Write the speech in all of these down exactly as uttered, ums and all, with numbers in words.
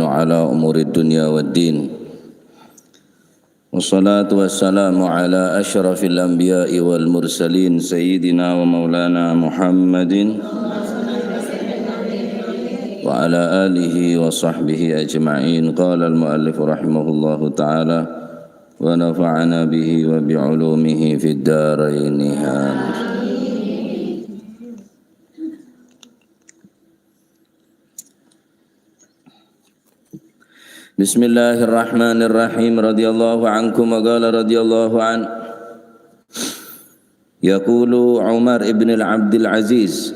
على أمور الدنيا والدين. والصلاة والسلام على أشرف الأنبياء والمرسلين سيدنا ومولانا محمد وعلى آله وصحبه أجمعين. قال المؤلف رحمه الله تعالى: ونفعنا به وبعلومه في الدارين، آمين. بسم الله الرحمن الرحيم. رضي الله عنكم، وقال رضي الله عنه: يقول عمر بن عبد العزيز: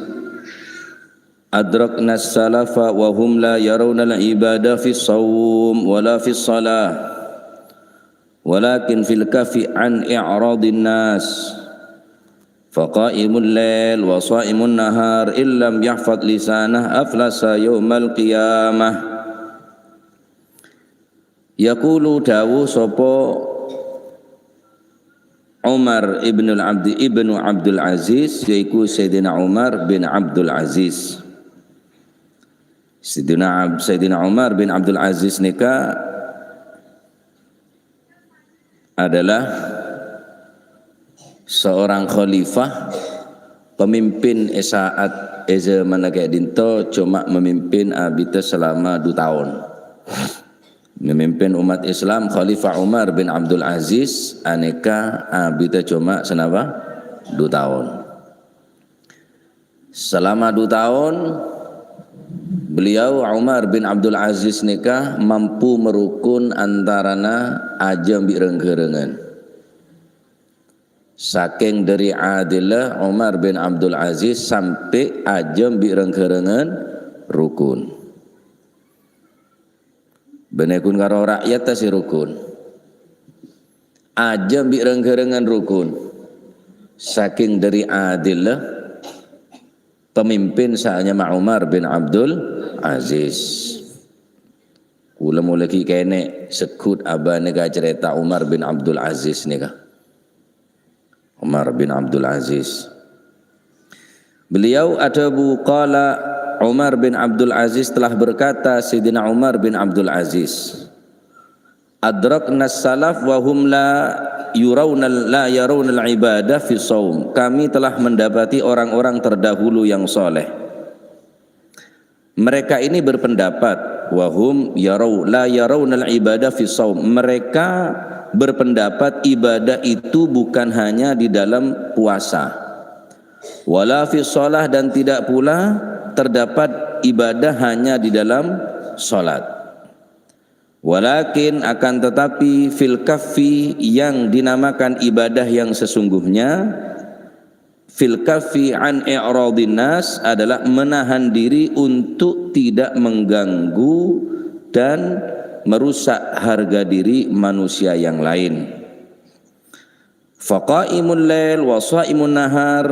أدركنا السلف وهم لا يرون العبادة في الصوم ولا في الصلاة، ولكن في الكف عن إعراض الناس، فقائم الليل وصائم النهار إن لم يحفظ لسانه أفلس يوم القيامة. Yaqulu, dawuh sapa Umar ibnu Abdi-, ibnu Abdul Aziz, yaiku Sayyidina Umar bin Abdul Aziz. Sayyidina Ab-, Sayyidina Umar bin Abdul Aziz nèka adalah seorang khalifah, pemimpin è sa'at, è zaman ka'dinto coma memimpin abidda selama du taon. Memimpin umat Islam, Khalifah Umar bin Abdul Aziz, anèka abidda coma sanapa? Du taon. Selama du taon, beliau, Umar bin Abdul Aziz nèka, mampu merukun antarana ajâm bi' reng-ghârângan. Sakèng dhâri adilla Umar bin Abdul Aziz sampè' ajâm bi' reng-ghârângan rukun. Bânnè ghun karo ra'yatta sè rukun. Ajâm bi' reng-ghârângan rukun. Sakèng dhâri adilla pemimpin sè anyama Umar bin Abdul Aziz. Kaulâ molè ghi' kènè' segghut abâ' nèka carèta Umar bin Abdul Aziz nèka. Umar bin Abdul Aziz. Beliau adhâbu, qala, Umar bin Abdul Aziz telah berkata, Sayyidina Umar bin Abdul Aziz, "Adrakna salaf wa hum la yurawna, la yarawna al-ibadah fi shaum." Kami telah mendapati orang-orang terdahulu yang soleh. Mereka ini berpendapat, "Wa hum yaraw-, la yarawna al-ibadah fi shaum." Mereka berpendapat ibadah itu bukan hanya di dalam puasa. "Wala fi shalah," dan tidak pula terdapat ibadah hanya di dalam salat. "Walakin," akan tetapi, "fil kaffi," yang dinamakan ibadah yang sesungguhnya, "fil kaffi an i'radin nas," adalah menahan diri untuk tidak mengganggu dan merusak harga diri manusia yang lain. "Faqaimul lail wa shaimun nahar,"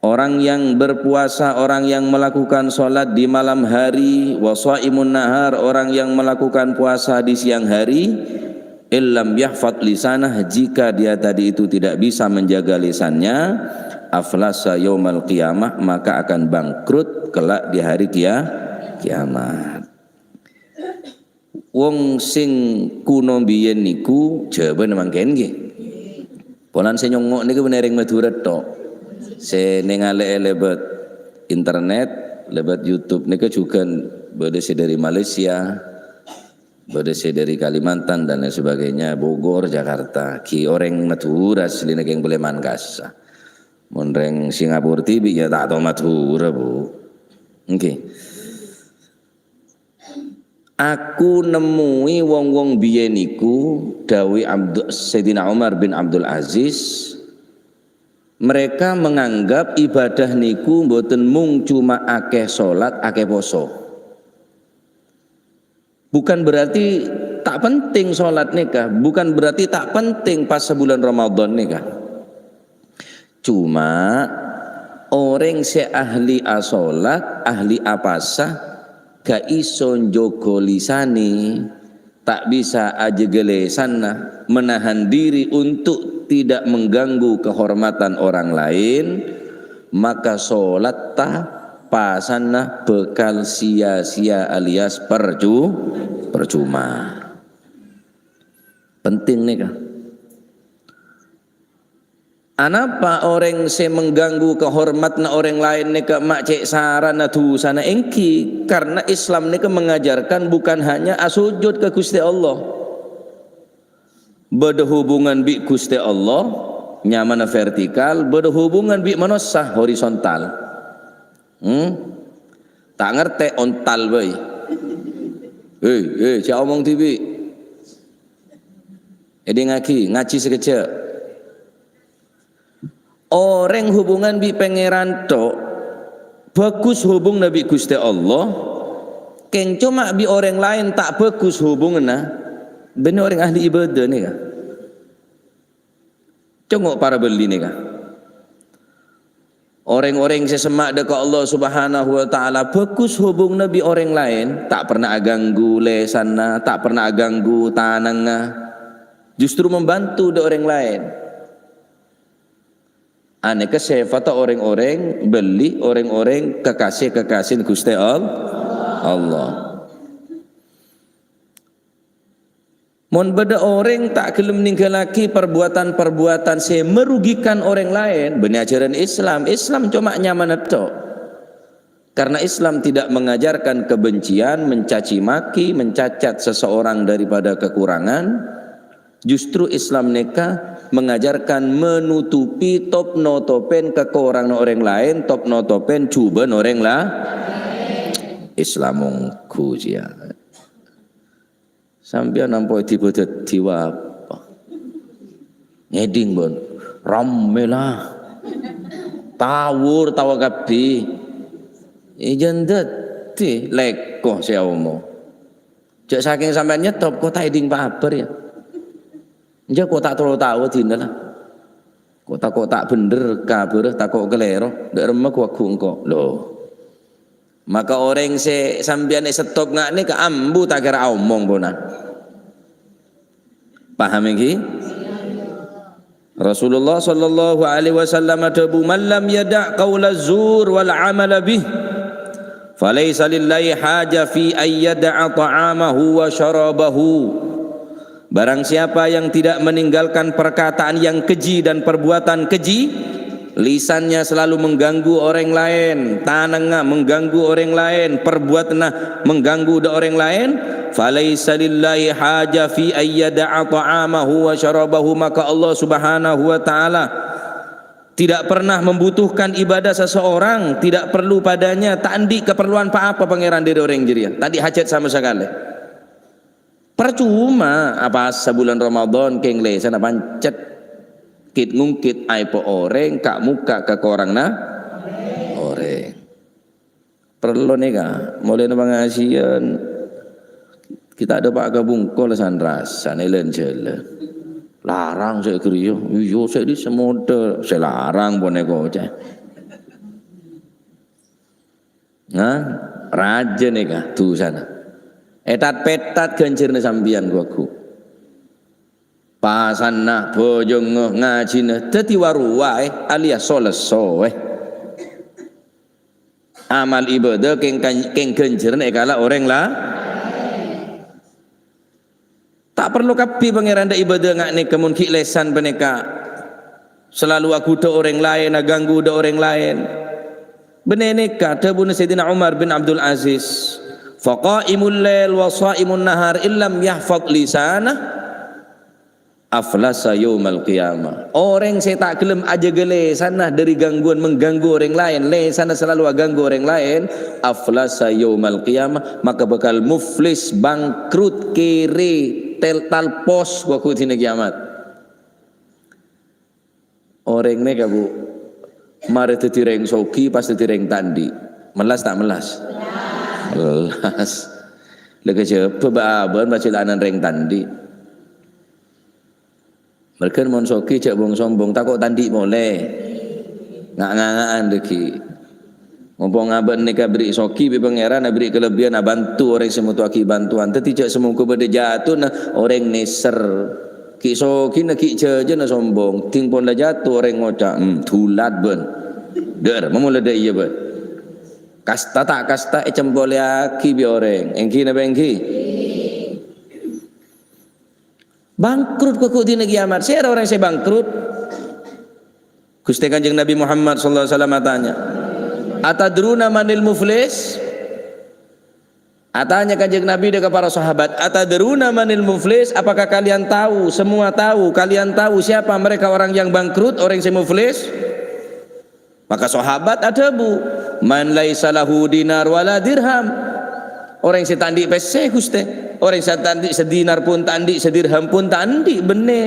orang yang berpuasa, orang yang melakukan salat di malam hari, "wa shaimun nahar," orang yang melakukan puasa di siang hari, "illam yahfad lisanah," jika dia tadi itu tidak bisa menjaga lisannya, "aflasa yaumal qiyamah," maka akan bangkrut kelak di hari kia-, kiamat. Wong sing kuno biyen niku jawabane mangken nggih. Polan sing nyongngo' niku benne reng Madura tok. Sing nengale lebat internet, lebat YouTube niku juga bade sing dari Malaysia, bade sing dari Kalimantan dan lain sebagainya, Bogor, Jakarta. Ki oreng Madura asline keng Sleman kasa. Mon reng Singapura tibi ya tak tau Madura, Bu. Nggih. "Aku nemmowe wong-wong biyen iku," dawuhe Abdu-, Sayyidina Umar bin Abdul Aziz, "mereka menganggap ibadah niku mboten mung cuma akeh salat, akeh poso. Bukan berarti tak penting salat neka, bukan berarti tak penting pas sebulan Ramadan neka." Cuma, oreng sè ahli asolat, ahli apasa, ga' iso njogo lisane, ta' bisa ajâgâ lesanna, menahan diri untuk tidak mengganggu kehormatan orang lain, maka solatta pasanna bhâkal sia-sia alias percu-, percuma. Penting nèka. Anapa orèng sè mengganggu kahormadhânna orèng laèn nèka ma' cè' sarana dhusana? Èngghi, karna Islam nèka mengajarkan bukan hanya asojud ka Ghustè Allah. Bâdâ hubungan bi' Ghustè Allah, nyamana vertikal, bâdâ hubungan bi' manossa, horizontal. Hmm? Ta' ngartè ontal bhâi. Hei, hei, jhâ' omong dhibi'. Èdingngaghi, ngajhi sakejjhâ'. Orèng hubungan bi' Pangèran tho', bhâghus hubungna bi' Ghustè Allah, kèng coma bi' orèng laèn ta' bhâghus hubunganna, bânnè orèng ahli ibadah nèka. Congo' para bâli nèka. Orèng-orèng sè semma' dâ' ka Allah Subhanahu wa Ta'ala, bhâghus hubunganna bi' orèng laèn, ta' pernah aganggu lèsanna, ta' pernah aganggu tanangnga, justru membantu dâ' orèng laèn. Anèka sèfatta orèng-orèng bâli, orèng-orèng kakasè-kakasèna Ghustè All-, Allah. Mon bâdâ orèng ta' ghellem nèngghâllaghi parbuwâtan-parbuwâtan sè merugikan orèng laèn, bânnè ajhârân Islam, Islam coma nyamana tho'. Karena Islam tidak mengajarkan kebencian, mencaci maki, mencacat seseorang daripada kekurangan. Justru Islam nèka mengajarkan menutupi, top-notopèn kakoranganna orèng laèn, top-notopèn jhubâ'na orèng la-, Islam ongghu, jiyâ. Sampèyan ampo èdhibâ dhâddhi apa? Ngèdhing, bân. Rammè la. Tawur, tawa kabbhi. Ijân dhâddhi lèko sè aomo. Jhâ' sakèng sampèyan nyetop, ko' ta' èdhing pabâr, yâ. Enjâ' ko' ta' terro tawa dina la. Ko' tako' ta' bhendher kabhârrâ, tako' kalèro. Dâ' remma ko' aghung ko'. Lho. Maka orèng sè sampèyan èsettop nga' nèka ambu ta' kèra aomong pona. Paham èngghi? Rasulullah sallallahu alaihi wasallam adhâbu, "Man lam yada' qaula zur wal amala bih, falaysa lillahi haja fi an yada'a ta'amahu wa syarabahu." Barang siapa yang tidak meninggalkan perkataan yang keji dan perbuatan keji, lisannya selalu mengganggu orèng laèn, tanangnga mengganggu orèng laèn, parbuwâtanna mengganggu dâ' orèng laèn, "Falaisa lillahi haja fi ayyada'a ta'amahu wa syarabahu," maka Allah Subhanahu wa Ta'ala tidak pernah membutuhkan ibadah seseorang, tidak perlu padanya, ta' andi' kaparlowan pa-apa Pangèran dâri orèng jârèya, ta' andi' hajat sama sakalè. Parcoma apowasa bulân Ramadan kèng lèsanna pancet. Kit-ngungkit aèbhâ orèng, ka'-mokka' kakoranganna orèng. Parlo nèka, molaèna pangajiyân, kita dâpa' ka bungkol san-rasan, èlèn-jhâlân. Larang sè ghâriyâ, iyâ sè dhi' sè modâ, sè larang ponèka, cè'. Nah, rajâ nèka dhusana. Ètat-pètat ghânjhârânna sampèyan, ghu-lagghu. Pasanna, bhâjângnga, ngajhina, dhâddhi wa-rowa, eh, alias so-lesso, eh. Amal ibadah kèng kan-, kèng ghânjhârân èkala orèng la-, Ta' parlo kabbhi Pangèran dâ' ibadah nga' nèka mon ghi' lèsan panèka salalu aghudhâ orèng laèn, aganggu dâ' orèng laèn. Bânnè nèka dhâbuna Sayyidina Umar bin Abdul Aziz, "Faqaimul lail wa shaimun nahar illam yahfadz lisana aflasa yaumal qiyamah." Orèng sè ta' ghellem ajâgâ lèsanna dâri gangguan mengganggu orèng laèn, lèsanna salalu aganggu orèng laèn, aflasa yaumal qiyamah, maka bhâkal muflis, bangkrut, kèrè, tel-, talpos, ghu-lagghu dina kiyamat. Orèng nèka, Bu, marè dhâddhi rèng soghi, pas dhâddhi rèng ta' andi'. Mellas ta' mellas? Mellas. Lha kajhâbhâ bâ'-abâ'ân pas cèla'anan rèng ta' andi'. Mergân mon soghi jhâ' bong-sombong, tako' ta' andi' molè. Nga'-nganga'an dhâggi'. Mompong abâ'na nèka èberri' soghi bi' Pangèran, èberri' kalebbiyan, abhânto orèng sè moto'aghi bhântowan. Dhâddhi jhâ' samongghu bâdâ jhâtona orèng nèser. Ghi' soghina, ghi' jhâjâna sombong. Dhing pon la jhâto orèng ngoca', "Hmm, dhulat bân." Dâr, mamola dâ' iyâ bân. Kasta ta' kasta ècempolèyaghi bi' orèng. Èngghi napa èngghi? Bangkrut ghu-, ghu-, dina kiamat. Sèra orèng sè bangkrut? Ghustè Kanjeng Nabi Muhammad sallallahu alaihi wasallam atanya, "Atadruna manil muflis?" Atanya Kanjeng Nabi dâ' ka para sahabat, "Atadruna manil muflis? Apakah kalian tahu, semua tahu, kalian tahu siapa mereka orang yang bangkrut, orang yang muflis?" Maka sahabat adhâbu, "Man laisa lahu dinar wala dirham." Orèng sè ta' andi' pèssè, Ghustè. Orèng sè ta' andi' sadinar pon ta' andi', sadirham pon ta' andi', bânnè.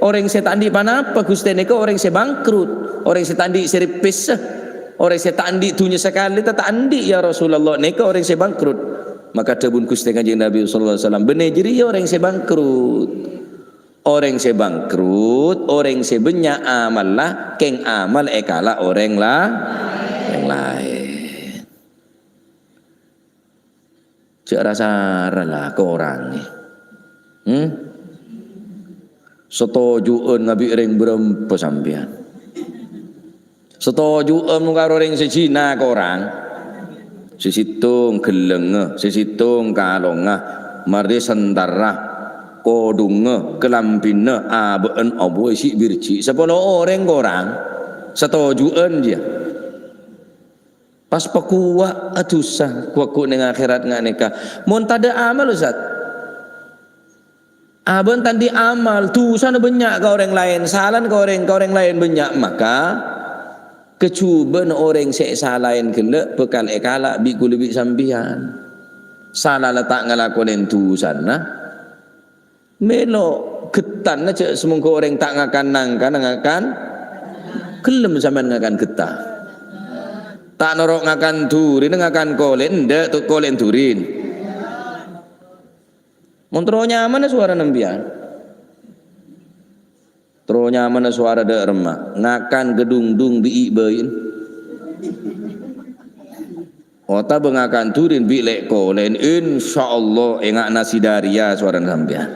Orèng sè ta' andi' ponapa, Ghustè, nèka orèng sè bangkrut. Orèng sè ta' andi' sèrèp pèssè. Orèng sè ta' andi' dhunnya sakalè, ta' ta' andi', "Ya Rasulullah, nèka orèng sè bangkrut." Maka dhâbuna Ghustè Kanjeng Nabi sallallahu alaihi wasallam, "Bânnè jârèya orèng sè bangkrut." Orèng sè bangkrut, orèng sè bânnya' amalla, kèng amal èkala orèng la-, orèng laèn. Jhâ' ra-sara la korangè. Hmm? Satoju'ân ngabi' rèng bârâmpa sampèyan? Satoju'ân mon karo rèng sè jina korang. Sè sèttong ghellângnga, sè sèttong kalongnga, marè santara, kodhungnga, kalambhina, abâ'na, abbhu isi birji', sapolo orèng korang. Satoju'ân jiyâ. Pas pakowa' adusa, ghu-, ghu-, neng akhèrat nga' nèka. Mon tadâ' amal, Ustaz. Abâ'na ta' andi' amal, dusana bânnya' ka orèng laèn, salana ka orèng, ka orèng laèn bânnya', maka kajhubâ'na orèng sè èsalaè ghellâ' bhâkal èkala' bi' kaulâ bi' sampèyan. Sala la ta' ngalakonè dusana, mèlo ghettana jhâ' samongghâ orèng ta' ngakan nangka, ngakan ghellem sampèyan ngakan ghettana. Ta' noro' ngakan durin, ngakan kolè', endâ' to kolè' durin. Mon terro nyamana sowara sampèyan. Terro nyamana sowara dâ' remma, ngakan ghâdhungdhung bi' bâi. Otabâ ngakan durin bi' lè'-kolè'en, insyaallah enga' nasi daria sowarana sampèyan.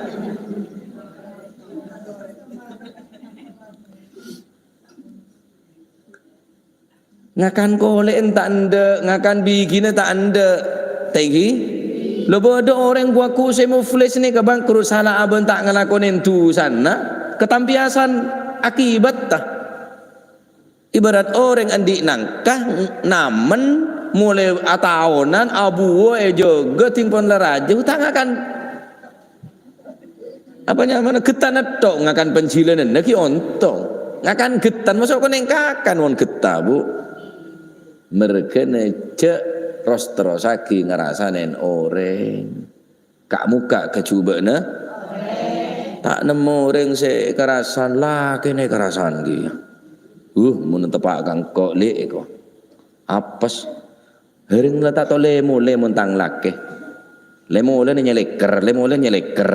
Ngakan kolè'en ta' endâ', ngakan bighina ta' endâ'. Ta' ènggi? Lo bâdâ orèng ghu-, ghu-, sè muflis nèka bangkrut sala abâ'na ta' ngalakonè dusana, katampèyasan akibatta. Ibarat orèng andi' nangka, namen, molaè ataonan, abuwâ, èjâgâ, dhing pon la rajâ, ta' ngakan. Apa nyamana ghettana tok ngakan panjhilânanna ghi' ontong. Ngakan ghettan maso' konèng kakan mon ghetta, Bu. Merghâna jhâ' ros-terrossaghi ngarasanè orèng. Ka'-mokka' kajhubâ'na. Ta' nemmo orèng sè karasan, lakèna karasan ghi. Uh, mon teppa' ka engko', Lè', ko. Apes. Ghâring la ta' tao lè-molè mon tang lakè. Lè-molèna nyèlèkèr, lè-molèna nyèlèkèr.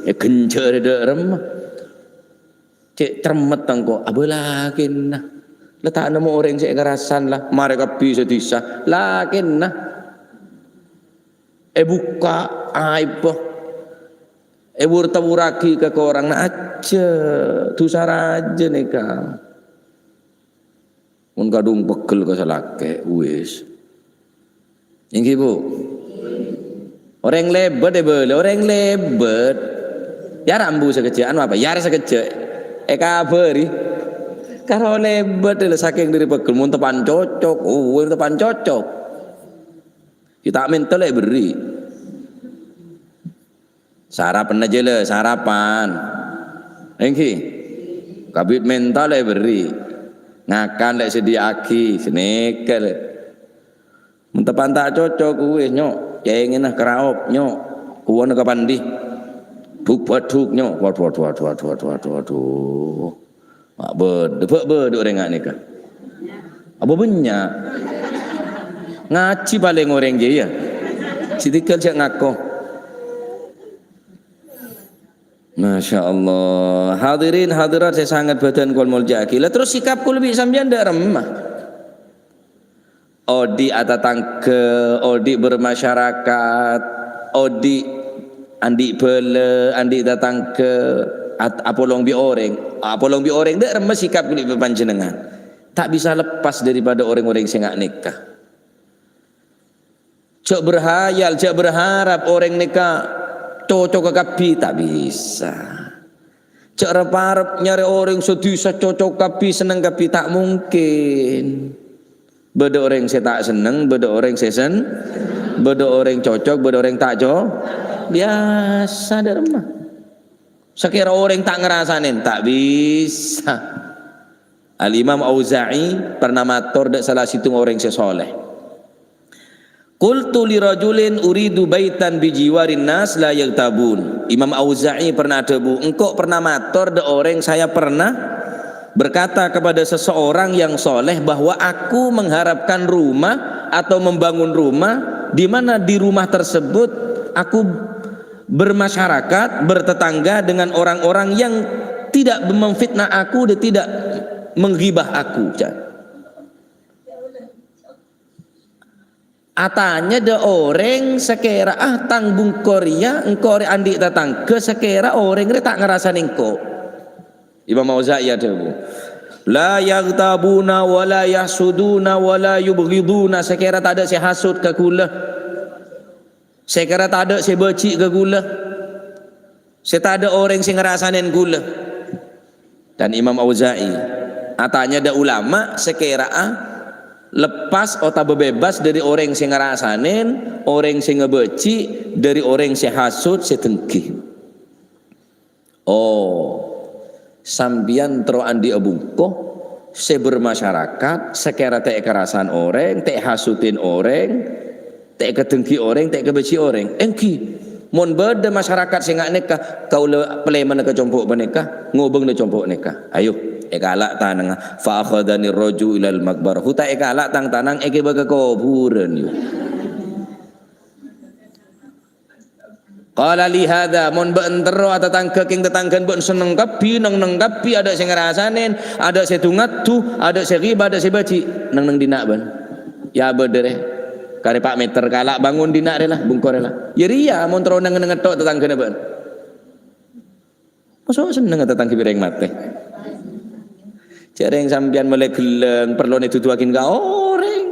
Èghânjhârâ dâ' remma. Cè' cermet engko', abâ lakèna. La ta' nemmo orèng sè èkarasan la, marè kabbhi sadhisa. Lakèna. Èbukka' aèbbhâ. Èwur-tewurraghi ka korang, na ajjhâ', dhusa rajâ nèka. Mon kadhung peggel ka sè lakè', wis. Ènggi, Bu? Orèng lèbât èbâlâ, orèng lèbât. Yâ rambu sakejjhâ', anu apa? Yâ sakejjhâ'. Èkabâri. Karo lèbât lho, sakèng dhâri peggel, mon teppa' cocok, oh, teppa' cocok. Kita minta lè' bherri'. Sarapan aja lè, sarapan. Ènggi. Kabit menta lè' bherri'. Ngakan lè' sadia'aghi, sanèka lè'. Mon teppa' ta' cocok, wis, nyok. Cèngèna karaop, nyok. Kuwâna ka pandi. Dhuk-badhuk, nyok. Waduh, waduh, waduh. Ma' bâdâ, bâ-, bâdâ orèng nga' nèka. Apa bânnya'? Ngajhi palèng orèng jârèya. Sè tèngghâl jhâ' ngako. Masya Allah. Hadirin hadirat sè sanget bhâdhân kaulâ molja'aghi. Lah terros sikap kaulâ bi' sampèyan dâ' remma. Odi' atatangghâ, odi' bermasyarakat, odi' andi' bhâlâ, andi' tatangghâ, at-, apolong bi' orèng. Apolong bi' orèng, dâ' remma sikap kaulâ bi' panjhennengngan. Ta' bisa lepas daripada orèng-orèng sè nga' nèka. Jhâ' berhayal, jhâ' berharap orèng nèka cocoka kabbhi, ta' bisa. Jhâ' rep-arep nyarè orèng sè bisa cocok kabbhi, senneng kabbhi, ta' mungkin. Bâdâ orèng sè ta' senneng, bâdâ orèng sè sen-, bâdâ orèng cocok, bâdâ orèng ta' co-, biyasa dâ' remma. Sakèra orèng ta' ngarasanè, ta' bisa. Al-Imam Auza'i pernah mator dâ' sala sèttong orèng sè soleh. "Qultu li rajulin uridu baitan bi jiwarin nas la yaghtabun." Imam Auza'i pernah adhâbu, "Engko' pernah mator dâ' orèng, saya pernah berkata kepada seseorang yang soleh bahwa aku mengharapkan rumah atau membangun rumah di mana di rumah tersebut aku bermasyarakat, bertetangga dengan orang-orang yang tidak memfitnah aku dan tidak mengghibah aku." Atanya dâ' orèng, sakèra, ah, tang bungko rèya, engko' rè andi' tatangghâ, sakèra orèng rè ta' ngarasanè engko'. Imam Auza'i adhâbu, "La yaghtabuna wa la yahsuduna wa la yubghiduna," sakèra tadâ' sè hasut ka ghulâ. Sakèra tadâ' sè bâji' ka ghulâ. Sè tadâ' orèng sè ngarasanè ghulâ. Dan Imam Auza'i atanya dâ' ulama, sakèra'a lepas otabâ bebas dâri orèng sè ngarasanè, orèng sè ngabâji', dâri orèng sè hasut, sè dengghi. Oh, sampèyan terro andi' bungko sè bermasyarakat, sakèra ta' èkarasan orèng, ta' èhasutin orèng, ta' èkadengghi orèng, ta' èkabâji' orèng. Èngghi, mon bâdâ masyarakat sè nga' nèka, kaulâ palèmana ka compo' panèka, ngobângana compo' nèka. Ayo, èkala' tanangnga. Fa akhadhani raju ilal maqbarah. Hu ta' èkala' tang tanang èghibâ ka kobhurân, yu. Qala li hadza, mon bâ'na terro atatangghâ kèng tatangghâna bâ'na senneng kabbhi, neng-neng kabbhi, adâ' sè ngarasanè, adâ' sè du-ngaddu, adâ' sè ghibâ, adâ' sè bâji', neng-neng dinna' bâ'na. Ya bâdâ rè. Karè pa' mèter kala' bângon dinna' rè la, bungko rè la. Ya rèya mon terro neng-neng tok tatangghâna bâ'na. Maso' senneng tatangghâ bi' rèng matè. Jhâ' rèng sampèyan molaè ghellâng, parlona èduduwaghin ka orèng.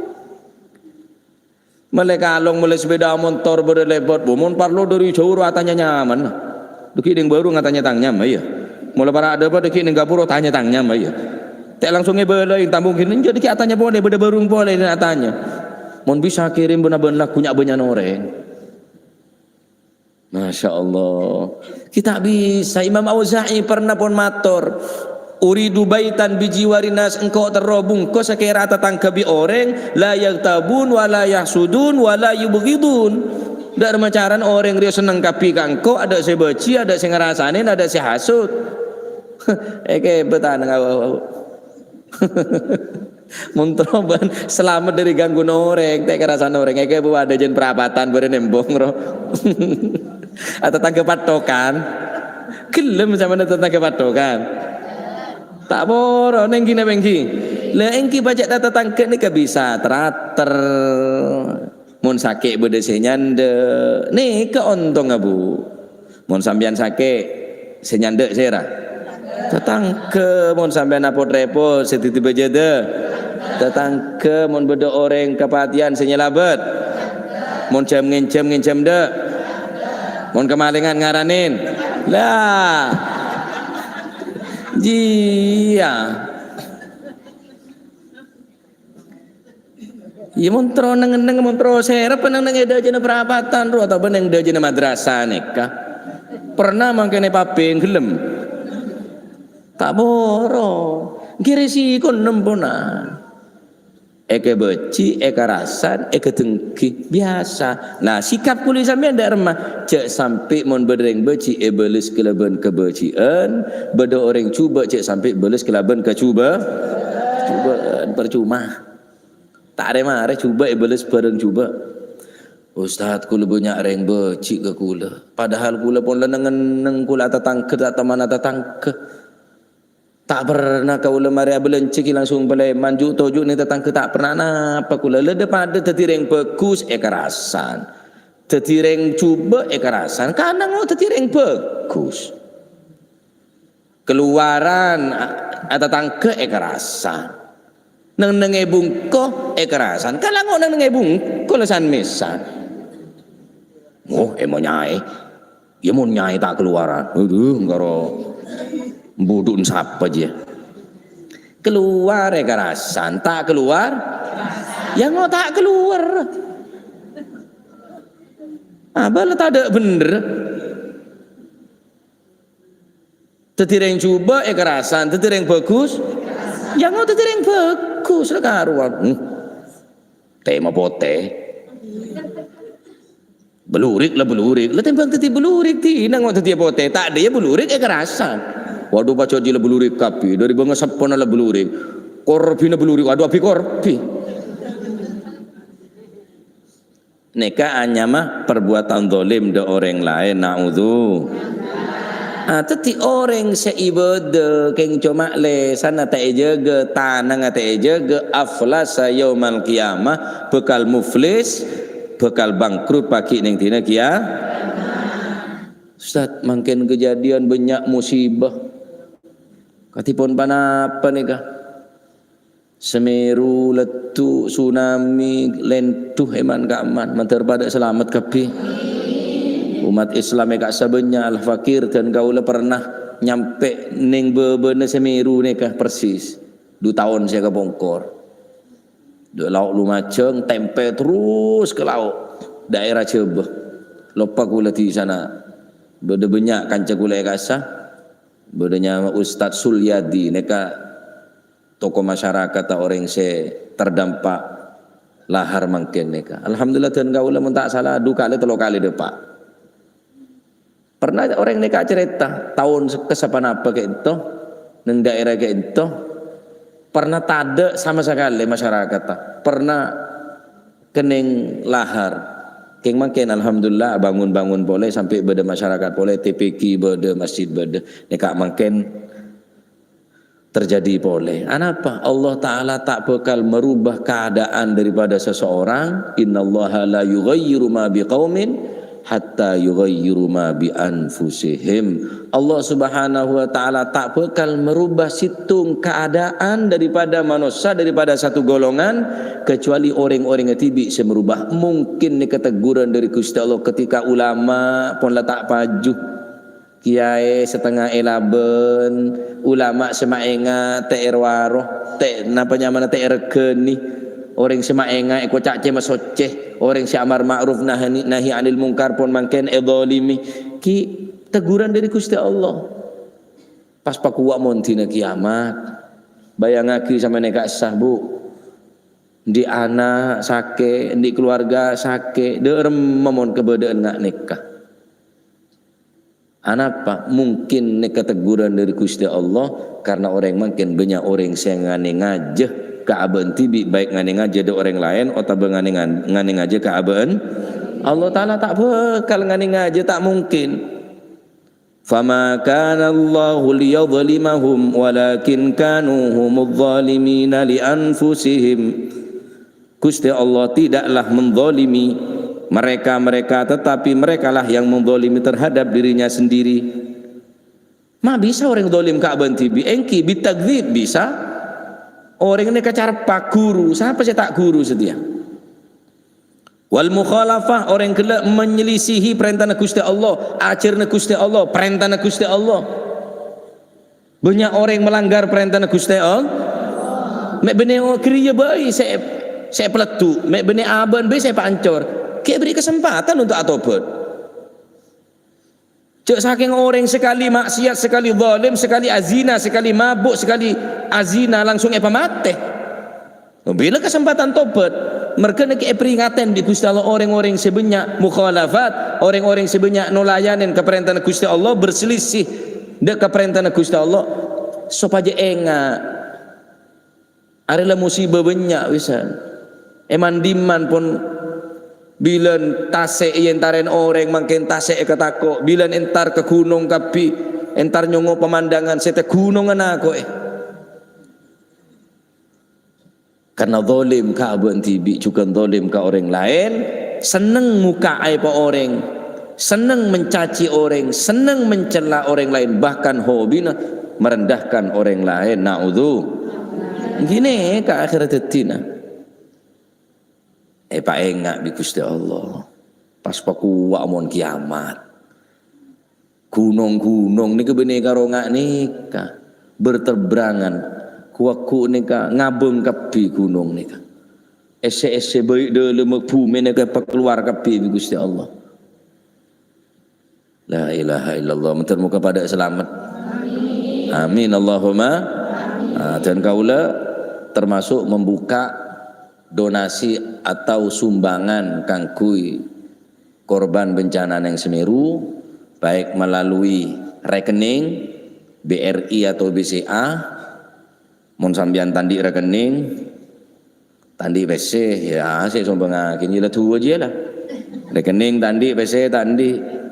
Molaè kalong, molaè sepeda montor, bâdâ lèbât, bu, mon parlo dâri jhâu ro atanya nyamana. Dâgghi' neng bârung atanya tang nyama, iyâ. Molaè para' dâpa' dâgghi' neng ghâpura tanya tang nyama, iyâ. Ta' langsung èbâlâi, ta' mungkin, enjâ' dâgghi' atanya polè, bâdâ bârung polè, atanya. Mon bisa kèrèm bân-abân lagghu nya'-bânnya'an orèng. Masya Allah. Kita bisa. Imam Auza'i pernah pon mator, "Uridu baitan bi jiwari nas, engko' terro bungko sakèra tatangghâ bi' orèng, la yaghtabun wa la yahsudun wa la yubghidun." Dâ' remma carana orèng rèya senneng kabbhi ka engko', adâ' sè bâji', adâ' sè ngarasanè, adâ' sè hasut. Èkèbâ tanang awa-awa. Mon terro bân salamet dâri ganggu orèng, ta' èkarasan orèng, èkèbâ adâ' jân prapatan bârâ' nembong ro. Atatangghâ pattokan. Ghellem sampèyan atatangghâ pattokan. Ta' poro, nèngghi napa èngghi? La èngghi pajhât atatangghâ nèka bisa terater. Mon sakè' bâdâ sè nyandhâ, nèka ontongnga, Bu. Mon sampèyan sakè', sè nyandhâ sèra? Tatangghâ. Mon sampèyan apot-rèpot, sè dhâddhi bâjâdâ? Tatangghâ. Mon bâdâ orèng kapatèyan, sè nyalabât? Mon jhâm-ngènjhâm, ngènjhâm dâ'? Mon kamalèngan, ngaranè? La. Jiyâ. Iyâ, mon terro neng-enneng, mon terro sèra, neng-enneng è dâjâna prapatan ro, otabâ neng dâjâna madrasah nèka. Pernah mangkèn èpabeng ghellem. Ta' poro. Ghi' resiko nemponan. Èkabâji', èkarasan, èkadenggi. Biyasa. Nah, sikap kulâ sampèyan dâ' remma. Jhâ' sampè' mon bâdâ rèng bâji' èbâles kalabân kabâji'ân, bâdâ orèng jhubâ' jhâ' sampè' bâles kalabân kajhubâ-, jhubâ'ân. Parcoma. Ta' rè-marè jhubâ' èbâles bhârâng jhubâ'. "Ustad, kulâ bânnya' rèng bâji' ka kulâ. Padahal kulâ pon la neng-enneng, kulâ atatangghâ, ta' toman atatangghâ. Ta' pernah kaulâ marè abâlânjhâ ghi' langsung palèman, ju'-toju' neng tatangghâ, ta' pernah napa kulâ. La dâ-padâ dâddhi rèng bhâghus èkarasan. Dâddhi rèng jhubâ' èkarasan. Kanango dâddhi rèng bhâghus." Kaluwaran, a-, atatangghâ èkarasan. Neng-neng è bungko èkarasan. Kalango neng-neng è bungko la san-mèsan. Oh, emang nyaè. Ya mon nyaè ta' keluaran. Aduh, karo budun sapa jiyâ. Keluar è karasan, ta' keluar. Ya ngo ta' keluar. Abâ' la tadâ' bhendher. Dhâddhi rèng jhubâ' è karasan, dhâddhi rèng bhâghus. Ya ngo dhâddhi rèng bhâghus la karowan. Hmm. Tèma potè. Belurik la belurik, la tèmbhâng dhâddhi belurik, dina ngo dhâddhiyâ potè, ta' dhâddhiyâ belurik è karasan. Waduh, pajhât jiyâ la belurik kabbhi, dhâri bângaseppona la belurik. Korbhina belurik, waduh, abhi korbhi. Nèka anyama perbuatan zalim dâ' orèng laèn, naudzu. Ah, dhâddhi orèng sè ibâdâ kèng coma lèsanna ta' èjâgâ, tanangnga ta' èjâgâ, aflasa yaumal qiyamah, bhâkal muflis, bhâkal bangkrut paghi' neng dina kiya-, Ustaz, mangkèn kejadian bânnya' musibah. Kadhipon ponapa nèka? Semeru, leddhu, tsunami, lèndhu, èman-ka'emman. Mandhâr padâ salamet kabbhi. Umat Islam è ka'issa' bânnya', Al-Fakir dân kaulâ pernah nyampè neng bâbâna Semeru nèka persis. Du taon sè kapongkor. Dâ' Lao' Lumajang, tèmpè terros ka Lao', daerah Jhâbâ. Loppa kaulâ di sana. Bâdâ bânnya' kanca kaulâ è ka'issa'. Bâdâ nyama Ustadz Sulyadi, nèka tokoh masyarakat, orèng sè terdampak lahar mangkèn nèka. Alhamdulillah, dân kaulâ mon ta' sala du kalè tello kalè dâpa'. Pernah orèng nèka carèta, taon sè-, kasapanapa ka'ènto, neng daerah ka'ènto, pernah tadâ' sama sakalè masyarakat, pernah kenning lahar. Kèng mangkèn, alhamdulillah, bangun-bangun polè, sampè' bâdâ masyarakat polè, T P Q bâdâ, masjid bâdâ. Nèka mangkèn terjadi polè. Anapa? Allah Ta'ala ta' bhâkal merubah keadaan daripada seseorang. "Innallaha la yughayyiru ma biqaumin hatta yughayyiru ma bi anfusihim." Allah Subhanahu wa Ta'ala ta' bhâkal merubah sèttong keadaan daripada manossa, daripada satu golongan, kecuali orèng-orèng dhibi' sè merubah. Mungkin nèka teguran dâri Ghustè Allah ketika ulama pon la ta' paju. Kiyaè satengnga èlabân, ulama sè maènga' ta' èro-aro, ta', napa nyamana, ta' èregghâni. Orèng sè maènga' èkoca' cè-masoccè, orèng sè amar ma'ruf nahani-, nahi 'anil mungkar pon mangkèn èdolimi. Ki teguran dâri Ghustè Allah. Pas pakowa' mon dina kiyamat. Bâjângaghi sampèyan è ka'issa', Bu. Andi' ana' sakè', andi' keluarga sakè', dâ' remma mon kabâdâ'ân nga' nèka. Anapa? Mungkin nèka teguran dâri Ghustè Allah, karna orèng mangkèn bânnya' orèng sè nganè ngajâ ka abâ'na dhibi', baik nganè ngajâ dâ' orèng laèn otabâ nganè ngan-, nganè ngajâ ka abâ'na. Allah Ta'ala ta' bhâkal nganè ngajâ, ta' mungkin. "Fama kana Allahu liyadhlimahum, walakin kanu humudz dzalimina li anfusihim." Gusti Allah tidaklah menzalimi mereka-mereka, tetapi merekalah yang menzalimi terhadap dirinya sendiri. Ma' bisa orèng zalim ka abâ'na dhibi'? Èngghi, bitagdzib bisa. Orèng nèka carpa' ghuru, sapa sè ta' ghuru satèya? Wal mukhalafah, orèng ghellâ' menyelisihi parèntana Gusti Allah, ajhârânna Gusti Allah, parèntana Gusti Allah. Bânnya' orèng melanggar parèntana Gusti Allah. Mè' bânnè ghâriyâ bhâi sè, sè èpaleddhu', mè' bânnè abâ'na bhâi sè èpaancor. Ghi' èberri' kasempadhân untuk atobhât. Jhâ' sakèng orèng sakalè maksiat, sakalè zalim, sakalè azina, sakalè mabuk, sakalè azina langsung èpamatè. Bilâ kasempadhân tobhât? Marghâna ghi' èpèringatè bi' Gusti Allah orèng-orèng sè bânnya' mukhalafat, orèng-orèng sè bânnya' nolayanè ka parèntana Gusti Allah, berselisih dâ' ka parèntana Gusti Allah, sopajâ enga'. Arè la musibâ bânnya' wisan. È man-dimman pon bilân tasè' èentarè orèng, mangkèn tasè' èkatako', bilân entar ka ghunong kabbhi, entar nyongo' pemandangan sè ta' ghunongnga nako'è. Karna zalim ka abâ'na dhibi', jhughân zalim ka orèng laèn, senneng mokka' aèbhâ orèng, senneng mencaci orèng, senneng mencela orèng laèn, bahkan hobina merendahkan orèng laèn. Na'udzu. Ghini ka akhèr dhâddhina. Èpaènga' bi' Gusti Allah. Pas pakowa' mon kiamat. Ghunong-ghunong nèka bânnè karo nga' nèka. Berterbangan. Ghu-lagghu nèka ngabâng kabbhi ghunong nèka. Èssè-èssè bâi' dhâlemma bhumè nèka èpakalowar kabbhi bi' Ghustè Allah. La ilaha illallah. Moghâ-moghâ padâ salamet. Amin. Allahumma. Nah, dan kaulâ termasuk membuka donasi atau sumbangan kaangghuy korban bencana neng Semeru, baik melalui rekening B R I atau B C A. Mon sampèyan ta' andi' rekening, ta' andi' pèssè, ya, sè sombhângaghi, nyèla duwâ' jiyâ la. Rekening ta' andi', pèssè ta' andi'.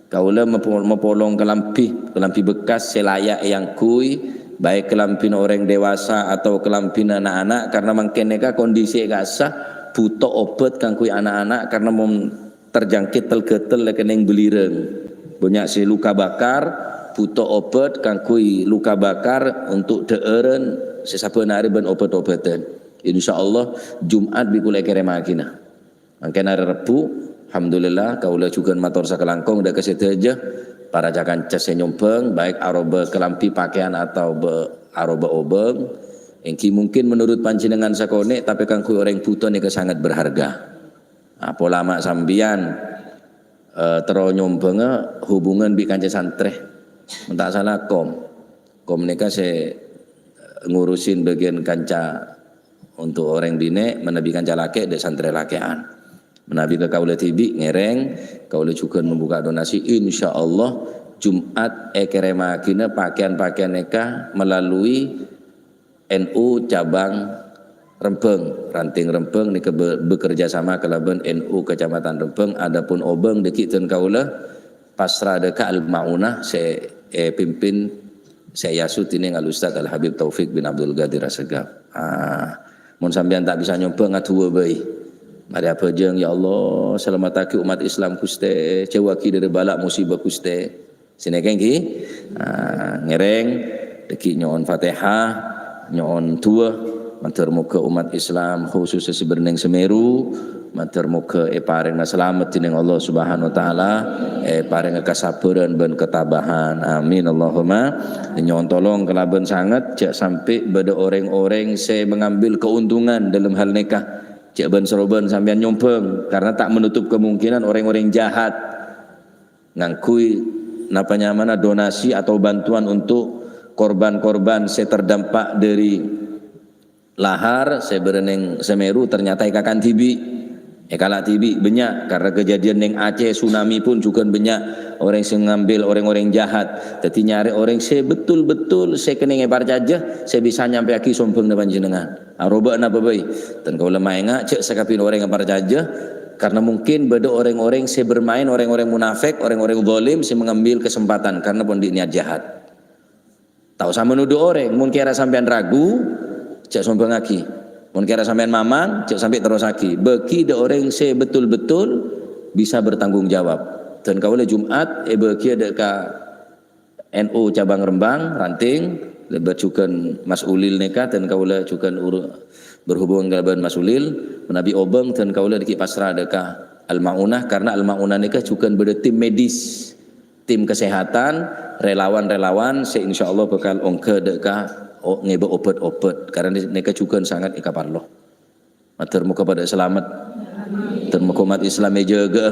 Kaulâ mapo-, mapolong kalambhi, kalambhi bekas sè layak èangghuy, baik kalambhina orèng dewasa atau kalambhina na'-ana', karena mangkèn nèka kondisi kassa', bhuto obat kaangghuy na'-ana', karena mon terjangkit tel-ghâtel rekening bâlirâng. Bânnya' sè luka bakar, bhuto obat kaangghuy luka bakar untuk dhâ'ârân sè sabbhân arè bân obat-obatan. Insyaallah, Jum'at bi' kaulâ èkèrèmaghina. Mangkèn arè Rebbhu, alhamdulillah, kaulâ jhughân mator sakalangkong dâ' ka sadhâjâ para ca-kanca sè nyombhâng, baik aroba kalambhi pakaian atau bâ-, aroba obâng. Èngghi mungkin menurut panjhennengngan sakonè', tapè kaangghuy orèng bhuto nèka sangat berharga. Nah, polana sampèyan, eh, terro nyombhângnga hubungan bi' kanca santrè. Mon ta' sala kom. Kom nèka sè, eh, ngurusin bagian kanca untuk orèng binè', manabi kanca lakè' dâ' santrè lakè'an. Manabi ka kaulâ dhibi' ngèrèng, kaulâ jhughân membuka donasi, insyaallah Jum'at èkèrèmaghina pakaian-pakaian nèka melalui N U cabang Rembang, Ranting Rembang nèka be-, bekerja sama kalabân N U Kecamatan Rembang, adapun obâng dâgghi' dân kaulâ pasra dâ' ka Al-Maunah sè èpimpin, sè èyasut dèning Al Ustaz Al Habib Taufik bin Abdul Qadir Assegaf. Ah, mon sampèyan ta' bisa nyombhâng, aduwâ bhâi. Marè abhâjâng, "Ya Allah, salamettaghi umat Islam, Ghustè, jhâuwâghi dâri bâlâ' musibâ, Ghustè." Sanèka èngghi, ah, ngèrèng, dâgghi' nyo'on Fatihah, nyo'on duwâ, mandhâr moghâ umat Islam, khususnya sè bâdâ neng Semeru, mandhâr moghâ èparèngana salamet dèning Allah Subhanahu wa Ta'ala, èparènga kasabbhârân bân ketabahan. Amin, Allahumma. Nyo'on tolong kalabân sanget, jhâ' sampè' bâdâ orèng-orèng sè mengambil keuntungan dalam hal nèka. Jhâ' bân-saroban sampèyan nyombhâng, karena tak menutup kemungkinan orèng-orèng jahat ngangghuy napa nyamana donasi atau bantuan untuk korban-korban sè terdampak dâri lahar sè bâdâ neng Semeru ternyata èkakan dhibi', èkala' dhibi', bânnya'. Karena kejadian neng Aceh, tsunami pun jhughân bânnya' orèng sè ngambil, orèng-orèng jahat. Dâddhi nyarè orèng sè betul-betul sè kennèng èparcajâ, sè bisa nyampèyaghi sombhângna panjhennengngan. Arobâ napa bhâi? Dân kaulâ maènga', jhâ' sakabin orèng èparcajâ, karena mungkin bâdâ orèng-orèng sè bermain, orèng-orèng munafik, orèng-orèng zalim sè mengambil kesempatan karena pon andi' niat jahat. Ta' osa manodu orèng, mon kèra sampèyan ragu, jhâ' sombhângaghi. Mon kèra sampèyan mamang, jhâ' sampè' terrossaghi. Bâgi dâ' orèng sè betul-betul bisa bertanggung jawab. Dân kaulâ Jum'at èbâgiyâ dâ' ka N U cabang Rembang, Ranting, lèbât jhughân Mas Ulil nèka, dân kaulâ jhughân uru-, berhubungan kalabân Mas Ulil, manabi obâng, dân kaulâ dâgghi' pasra dâ' ka Al-Maunah, karena Al-Maunah nèka jhughân bâdâ tim medis, tim kesehatan, relawan-relawan sè insyaallah bhâkal ongghâ dâ' ka o-, ngèbâ obat-obat, karena nè-, nèka jhughân sanget èkaparlo. Mandhâr moghâ padâ salamet. Mandhâr moghâ umat Islam èjâgâ'â.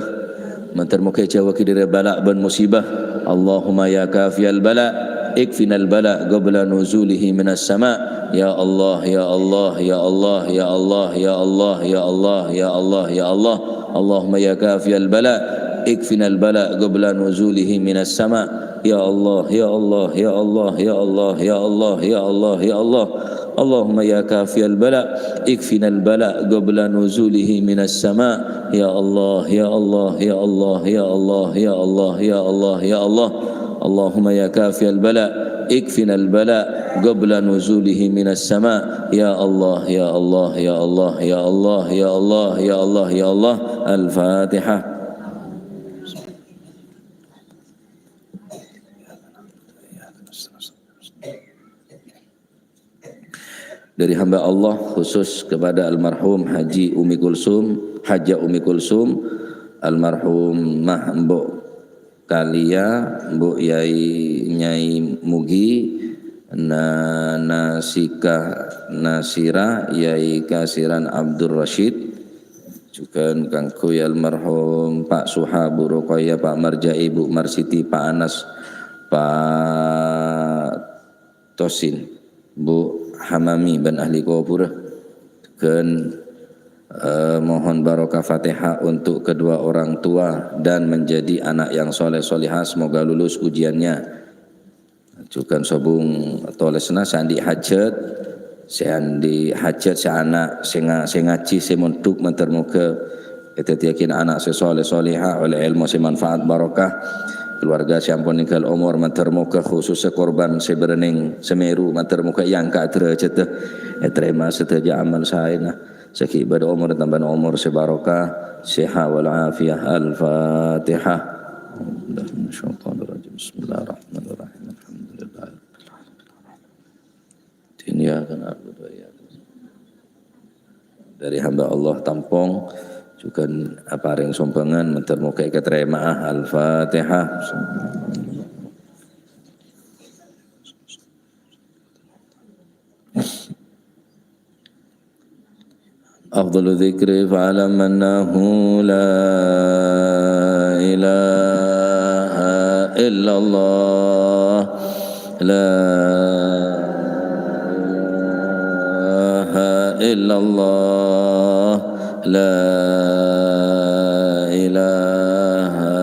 Mandhâr moghâ èjhâuwâghi dâri bâlâ' bân musibah. Allahumma ya kafiyal bala, ikfinal bala qabla nuzulihi minas sama. Ya Allah, ya Allah, ya Allah, ya Allah, ya Allah, ya Allah, ya Allah, ya Allah. Allahumma ya kafiyal bala, ikfinal bala qabla nuzulihi minas sama. Ya Allah, ya Allah, ya Allah, ya Allah, ya Allah, ya Allah, ya Allah. Allahumma ya kafiyal bala, ikfinal bala qabla nuzulihi minas sama. Ya Allah, ya Allah, ya Allah, ya Allah, ya Allah, ya Allah, ya Allah. Allahumma ya kafiyal bala, ikfinal bala qabla nuzulihi minas sama. Ya Allah, ya Allah, ya Allah, ya Allah, ya Allah, ya Allah, ya Allah. Al-Fatihah. Dari hamba Allah khusus kepada almarhum Haji Umi Kulsum, Hajah Umi Kulsum, almarhumah Mbok Kalia, Mbok Yai Nyai Mugi, Na-, Nasika Nasira, Yai Kasiran Abdul Rasyid, jhughân kaangghuy almarhum Pak Suha, Bu Rokoya, Pak Marjai, Bu Marsiti, Pak Anas, Pak Tosin, Bu Hamami bân ahli kobhurrâ. Jhughân, eh, mohon barokah Fatihah untuk kedua orang tua dan menjadi anak yang soleh solihah, semoga lulus ujiannya. Jhughân sobung tolèsanna sè andi' hajat, sè andi' hajat, sè ana', sè nga-, sè ngajhi, sè mondhuk, mandhâr moghâ èdhâddhiyâghin ana' sè soleh soleha, ollè èlmo sè manfaat barokah, keluarga sè ampon nèngghâl omor, mandhâr moghâ khusussa korban sè bârâ' neng Semeru, mandhâr moghâ èangka' dârâjhâddhâ, ètarèma sadhâjâ amal saèna, sè ghi' bâdâ omor tambâna omor sè barokah, seha wal afiyah. Al-Fatihah. Bismillahirrahmanirrahim. Alhamdulillah. Dunya kana abudu wa iyyakum. Dari hamba Allah Tampong jhughân aparèng sombhângan, mandhâr moghâ èkatarèma'a. Al-Fatihah. Afdalu dzikri fa'lam annahu la ilaha illallah. La ilaha illallah. La ilaha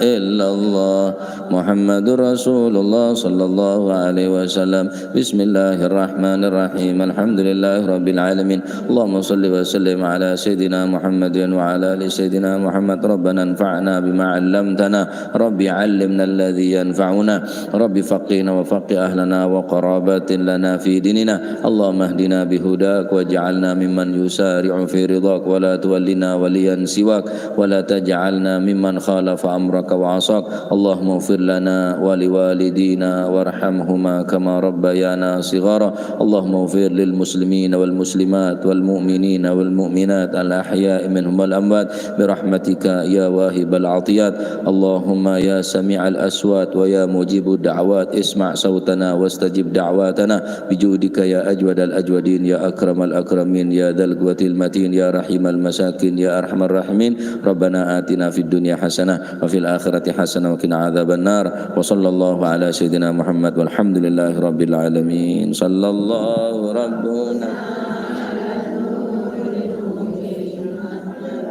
illallah. Muhammadur Rasulullah sallallahu alaihi wasallam. Bismillahirrahmanirrahim. Alhamdulillahirabbil alamin. Allahumma shalli wa sallim ala sayyidina Muhammadin wa ala ali sayyidina Muhammad. Rabbana anfa'na bima 'allamtana. Rabbi 'allimna alladhi yanfa'una. Rabbi faqqihna wa faqqih ahlana wa qarabatin lana fi dinina. Allahumma ihdina bihudak waj'alna mimman yusari'u fi ridak wa la tuwallina waliyan siwak wa la taj'alna mimman khalafa amraka wa 'asak. Allahumma ighfir lana wa liwalidina warhamhuma kama rabbayana shighara. Allahumma ighfir lil muslimina wal muslimat wal mu'minina wal mu'minat al ahya'i minhum wal amwat bi rahmatika ya wahibal atiyat. Allahumma ya sami'al aswat wa ya mujibud da'wat, isma' sautana wastajib da'watana bi judika ya ajwadal ajwadin ya akramal akramin ya dzal quwwatil matin ya rahimal masakin ya arhamar rahimin. Rabbana atina fid dunya hasanah wa fil akhirati hasanah wa qina adzaban nar. Wa sallallahu ala sayyidina Muhammad walhamdulillahi rabbil alamin. Sallallahu rabbuna